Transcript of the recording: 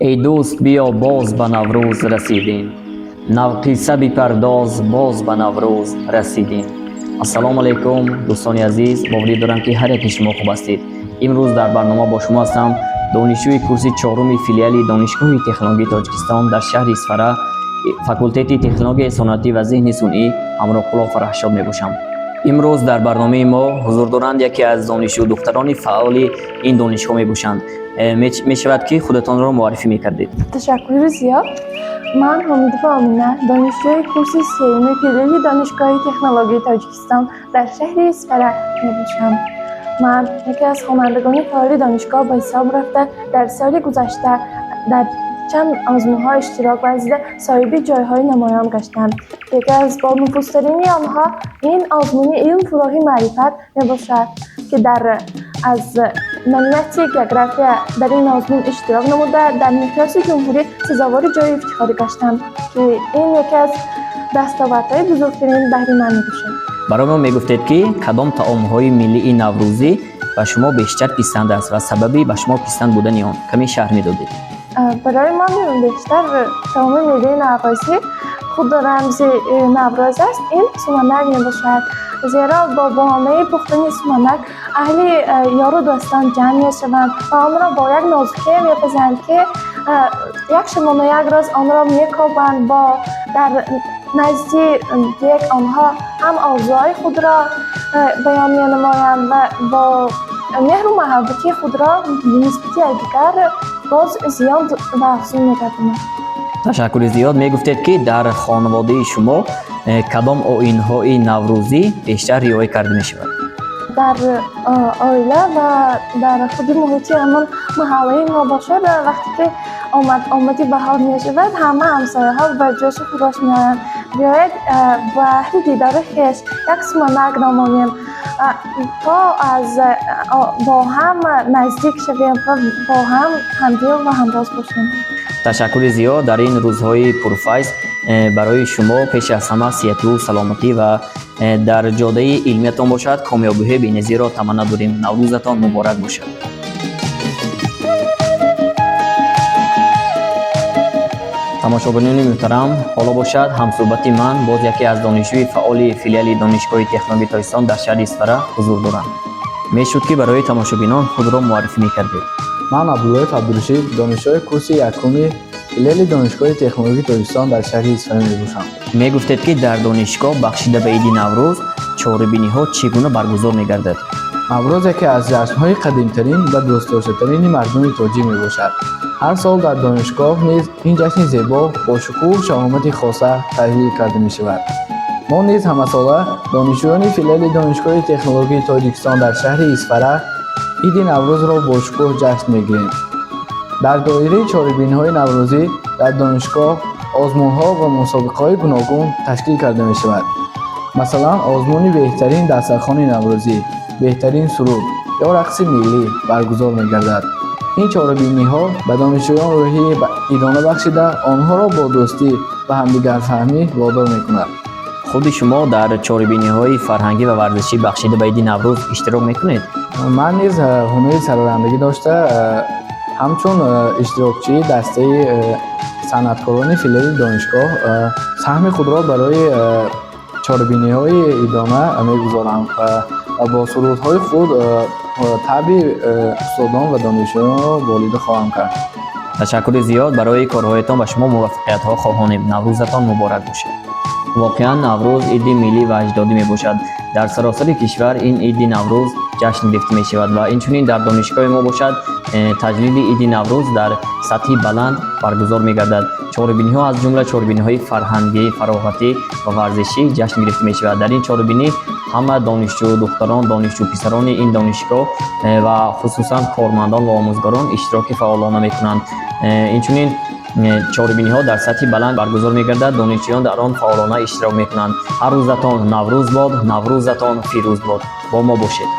Эй дӯст, биё, боз ба Наврӯз расидем, навқисса бипардоз, боз ба Наврӯз расидем. Ассалому алайкум, дӯстони азиз, боварӣ дорам, ки ҳар яки шумо хуб ҳастед. Имрӯз дар барнома бо шумо ҳастам, донишҷӯи курси чоруми филиали Донишгоҳи технологияи Тоҷикистон дар шаҳри Исфара, факултети технологияи саноатӣ ва зеҳни сунъӣ, Ҳамроҳқулов Фарҳшод мебошам. Имрӯз дар барномаи мо ҳузур доранд яке аз донишҷӯ духтарони фаъоли ин донишгоҳ мебошанд. Мешавад, ки худатонро муаррифӣ мекардед? Ташаккури зиёд. Ман Ҳомидова Омина, донишҷӯи курси сеюми филиали Донишгоҳи технологияи Тоҷикистон дар шаҳри Исфара мебошам. Ман яке аз хонандагони фаъоли донишгоҳ ба ҳисоб рафта, дар соли гузашта дар чанд озмунҳо иштирок варзида, соҳиби ҷойҳои намоён гаштам. Яке аз бонуфузтарини онҳо ин озмуни «Илм фурӯғи маърифат» мебошад, ки дар аз номинатсияи география дар ин озмун иштирок намуда, дар миқёси ҷумҳурӣ сазовори ҷойи ифтихорӣ гаштам, ки ин яке аз дастовардҳои бузургтарин баҳри ман мебошад. Барои мо мегуфтед, ки кадом таомҳои миллии наврӯзӣ ба шумо бештар писанд аст ва сабаби ба шумо писанд будани он каме шарҳ медодед? Барои ман бештар таоми миллии наврӯзӣ, худ рамзи Наврӯз аст, ин суманак мебошад, зеро бо баҳонаи пухтани суманак аҳли ёру дӯстон ҷамъ мешаванд ва онро бо як нозукие мепазанд, ки як шабону як рӯз онро мекобанд. Бо дар назди дег онҳо ҳам орзуҳои худро баён менамоянд ва бо меҳру муҳаббати худро нисбати якдигар боз зиёд ва афзун мегардонанд. Ташаккури зиёд. Мегуфтед, ки дар хонаводаи шумо кадом оинҳои наврӯзӣ бештар риоя карда мешавад? Дар оила ва дар худи муҳити ҳамон маҳаллаи мо бошад, вақте ки омад омади баҳор мешавад, ҳама ҳамсояҳо ба ҷӯшу хурӯш меоянд: «Биёед, ба аҳли дидори хеш як суманак намонем, то аз бо ҳам наздик шавем ва бо ҳам ҳамдил ва ҳамроз бошем». Ташаккури зиёд. Дар ин рӯзҳои пурфайз барои шумо пеш аз ҳама сиҳату саломатӣ ва дар ҷодаи илмиятон бошад, комёбиҳои беназирро таманно дорем. Наврӯзатон муборак бошад. Тамошобинони муҳтарам, ҳоло бошад, ҳамсӯҳбати ман боз яке аз донишҷӯи фаъоли филиали Донишгоҳи технологияи Тоҷикистон дар шаҳри Исфара ҳузур доранд. Мешуд, ки барои тамошобинон худро муаррифӣ мекардед? Ман Абдуллоев Абдурашид, донишҷӯи курси якуми филиали Донишгоҳи технологии Тоҷикистон дар шаҳри Исфара мебошам. Мегуфтед, ки дар донишгоҳ бахшида ба иди Наврӯз чорабиниҳо чӣ гуна баргузор мегардад? Наврӯз яке аз ҷашнҳои қадимтарин ва дӯстдоштатарини мардуми тоҷик мебошад. Ҳар сол дар донишгоҳ низ ин ҷашни зебо бо шукӯҳу шаҳомати хоса таҷлил карда мешавад. Мо низ ҳамасола, донишҷӯёни филиали Донишгоҳи технологии Тоҷикистон дар шаҳри Исфара, иди Наврӯзро бо шукӯҳ ҷашн мегирем. Дар доираи чорабиниҳои наврӯзӣ дар донишгоҳ озмунҳо ва мусобиқаҳои гуногун ташкил карда мешавад. Масалан, озмуни беҳтарин дастархони наврӯзӣ, беҳтарин суруд ё рақси миллӣ баргузор мегардад. Ин чорабиниҳо ба донишҷӯён рӯҳияи идона бахшида, онҳоро бо дӯстӣ ва ҳамдигарфаҳмӣ водор мекунад. Худи шумо дар чорабиниҳои фарҳангӣ ва варзишӣ бахшида ба иди Наврӯз иштирок мекунед? Ман низ ҳунари сарояндагӣ дошта, ҳамчун иштирокчии дастаи санъаткорони филиали донишгоҳ саҳми худро барои чорабиниҳои идона мегузорам ва бо сурудҳои худ таъби устодон ва донишҷӯёнро болида хоҳам кард. Ташаккури зиёд. Барои корҳоятон ба шумо муваффақиятҳо хоҳонем. Наврӯзатон муборак бошад. Воқеан, Наврӯз иди миллӣ ва аҷдодӣ мебошад. Дар саросари кишвар ин иди Наврӯз ҷашн гирифта мешавад ва инчунин дар донишгоҳи мо бошад, таҷлили иди Наврӯз дар сатҳи баланд баргузор мегардад. Чорабиниҳо, аз ҷумла чорабиниҳои фарҳангӣ, фароғатӣ ва варзишӣ ҷашн гирифта мешавад. Дар ин чорабинӣ ҳама донишҷӯ духтарон, донишҷӯ писарони ин донишгоҳ ва хусусан кормандон ва омӯзгорон иштироки фаъолона мекунанд. Инчунин чорабиниҳо дар сатҳи баланд баргузор мегардад, донишҷӯён дар он фаъолона иштирок мекунанд. Ҳар рӯзатон Наврӯз бод, Наврӯзатон фирӯз бод. Бо мо бошед.